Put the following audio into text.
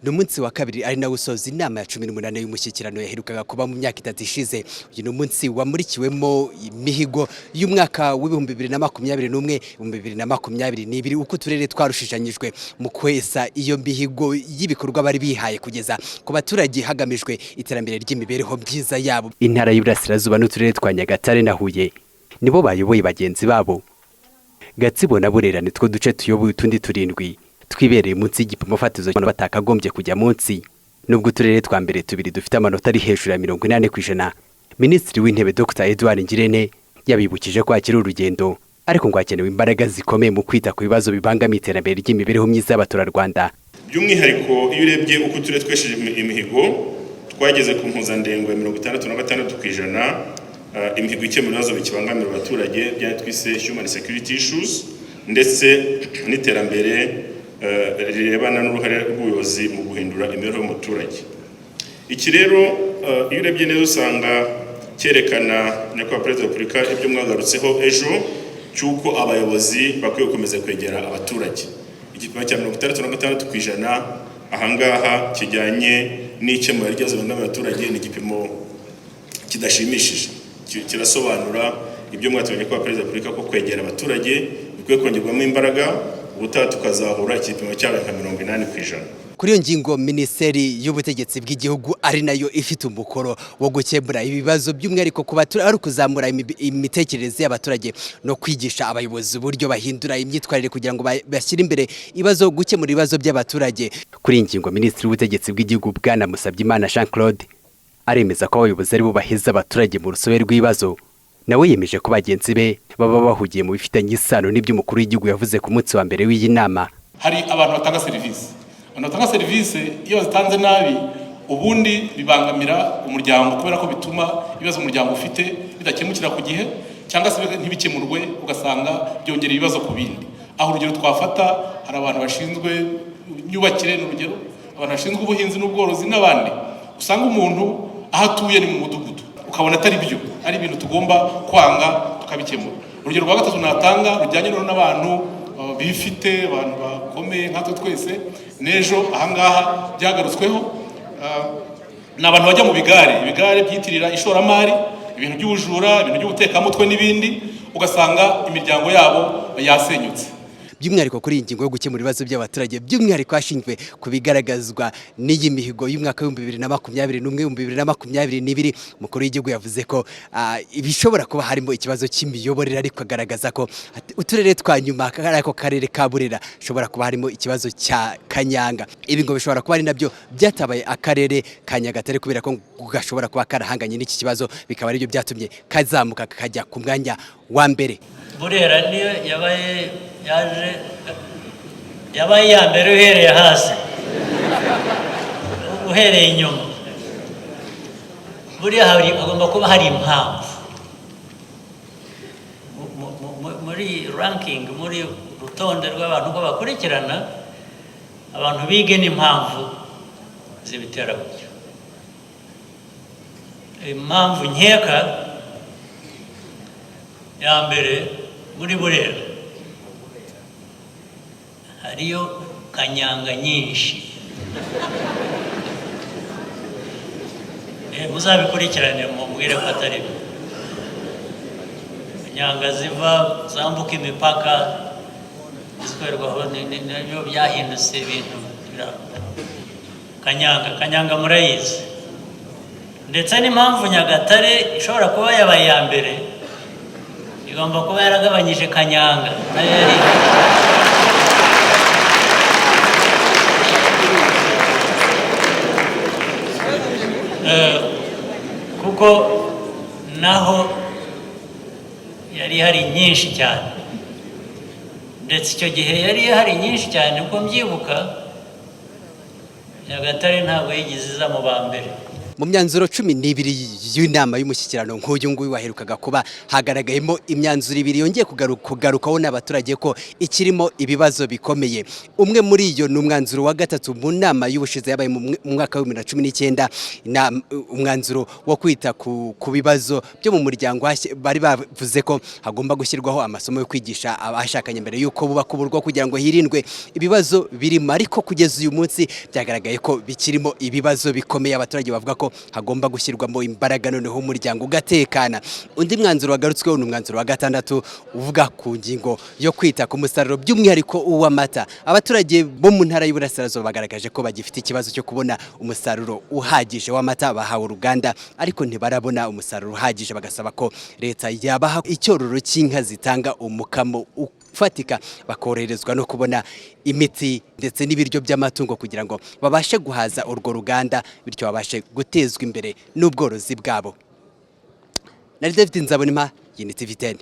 Ni umunsi wa kabiri, ari nawo usoza inama ya 18 y'umushyikirano yaherukaga kuba mu myaka 3 ishize. Uyu ni umunsi wamurikiwemo imihigo y'umwaka wa 2021, 2022, uko uturere twarushijanyijwe mu kwesa iyo mihigo y'ibikorwa bari bihaye kugeza ku baturage, hagamijwe iterambere ry'imibereho myiza yabo. Intara y'Iburasirazuba n'uturere twa Nyagatare na Huye nibo bayoboye bagenzi babo. Gatsibo na Burera nitwo duce tuyoboye utundi turindwi twibereye munsi y'igipimo fatizo batakagombye kujya munsi, nubwo uturere twa mbere tubiri dufite amanota ari hejuru ya 80%. Minisitiri w'Intebe Dr Edouard Ngirente yabibukije ko hakiri urugendo, ariko ngo hakenewe imbaraga zikomeye mu kwita ku bibazo bibangamiye iterambere ry'imibereho myiza y'abaturarwanda. By'umwihariko, iyo urebye uko uturere twesheje imihigo, twageze ku mpuzandengo ya 66% imihigo ikemura ibibazo bikibangamira abaturage, bya twise human security issues, ndetse n'iterambere rirebana n'uruhare rw'ubuyobozi mu guhindura imibereho y'umuturage. Iki rero, iyo urebye neza, usanga cyerekana, Nyakubahwa Perezida wa Repubulika, ibyo mwagarutseho ejo, cy'uko abayobozi bakwiye gukomeza kwegera abaturage. Igipimo cya 66% ahangaha kijyanye n'ikemura ry'ibibazo bibangamiye abaturage ni igipimo kidashimishije. Kirasobanura ibyo mwatubonye kwa Perezida wa Repubulika, ko kwegera abaturage bikwiye kongerwamo imbaraga, ubutaha tukazahura igipimo cyabaye nka 80%. Kuri iyo ngingo, Minisiteri y'Ubutegetsi bw'Igihugu, ari nayo ifite umukoro wo gukemura ibibazo, by'umwihariko ku baturage, ari ukuzamura imitekerereze y'abaturage no kwigisha abayobozi uburyo bahindura imyitwarire kugira ngo bashyire imbere ibibazo, gukemura ibibazo by'abaturage. Kuri iyi ngingo, Minisitiri w'Ubutegetsi bw'Igihugu, Bwana Musabyimana Jean Claude, aremeza ko abayobozi aribo baheza abaturage mu rusobe rw'ibibazo. Nawe yemeje ko bagenzi be baba bahugiye mu bifitanye isano n'iby'umukuru w'igihugu yavuze ku munsi wa mbere w'iyi nama. Hari abantu batanga serivisi. Abantu batanga serivisi, iyo bazitanze nabi, ubundi bibangamira umuryango, kubera ko bituma ibibazo umuryango ufite bidakemukira ku gihe cyangwa se ntibikemurwe, ugasanga byongera ibibazo ku bindi. Aho urugero twafata, hari abantu bashinzwe imyubakire, ni urugero, abantu bashinzwe ubuhinzi n'ubworozi n'abandi. Usanga umuntu aho atuye ni mu mudugudu, ukabona atari byo, ari ibintu tugomba kwanga tukabikemura. Urugero rwa gatatu natanga rujyanye n'abantu bifite, abantu bakomeye nkatwe twese, n'ejo ahangaha byagarutsweho, ni abantu bajya mu bigare, ibigare byitirira ishoramari, ibintu by'ubujura, ibintu by'ubutekamutwe n'ibindi, ugasanga imiryango yabo yasenyutse. By'umwihariko kuri iyi ngingo yo gukemura ibibazo by'abaturage, by'umwihariko hashingiwe ku bigaragazwa n'iyi mihigo y'umwaka wa 2021, 2022, umukuru w'igihugu yavuze ko ibishobora kuba harimo ikibazo cy'imiyoborere, ariko agaragaza ko uturere twa nyuma, ari ako karere ka Burera, hashobora kuba harimo ikibazo cya kanyanga. Ibi ngo bishobora kuba ari nabyo byatabaye akarere ka Nyagatare, kubera ko gashobora kuba karahanganye n'iki kibazo, bikaba aribyo byatumye kazamuka kakajya ku mwanya wa mbere. Burera niyo yabaye, yaje yabaye iya mbere uhereye hasi, uhereye inyuma. Buriya hari, hagomba kuba hari impamvu muri ranking, muri rutonde rw'abantu uko bakurikirana. Abantu bige n'impamvu zibitera gutyo. Impamvu nkeka ya mbere, muri Burera hariyo kanyanga nyinshi. Muzabikurikirane mubwire ko atari byo. Kanyanga ziva, zambuka imipaka, zikorerwaho, nabyo byahindutse ibintu. Kanyanga, kanyanga murayizi. Ndetse n'impamvu Nyagatare ishobora kuba yabaye iya mbere, igomba kuba yaragabanyije kanyanga nayo yari. Kuko naho yari ihari nyinshi cyane. Ndetse icyo gihe yari ihari nyinshi cyane, uko mbyibuka, Nyagatare ntabwo yigeze iza mu ba mbere. Mu myanzuro 12 y'inama y'umushyikirano nk'uyu nguyu waherukaga kuba, hagaragayemo imyanzuro ibiri yongeye kugarukaho n'abaturage ko ikirimo ibibazo bikomeye. Umwe muri iyo ni umwanzuro wa gatatu mu nama y'ubushize yabaye mu mwaka wa 2019, umwanzuro wo kwita ku bibazo byo mu muryango. Bari bavuze ko hagomba gushyirwaho amasomo yo kwigisha abashakanye mbere y'uko bubaka urugo kugira ngo hirindwe ibibazo birimo, ariko kugeza uyu munsi byagaragaye ko bikirimo ibibazo bikomeye. Abaturage bavuga ko hagomba gushyirwamo imbaraga noneho umuryango ugatekana. Undi mwanzuro wagarutsweho ni umwanzuro wa gatandatu uvuga ku ngingo yo kwita ku musaruro, by'umwihariko uw'amata. Abaturage bo mu Ntara y'Iburasirazuba bagaragaje ko bagifite ikibazo cyo kubona umusaruro uhagije w'amata. Bahawe uruganda ariko ntibarabona umusaruro uhagije, bagasaba ko leta yabaha icyororo cy'inka zitanga umukamo ufatika, bakoroherezwa no kubona imiti ndetse n'ibiryo by'amatungo kugira ngo babashe guhaza urwo ruganda, bityo babashe gutezwa imbere n'ubworozi bwabo. Nari David Nzabonimpa, iyi ni TV 10.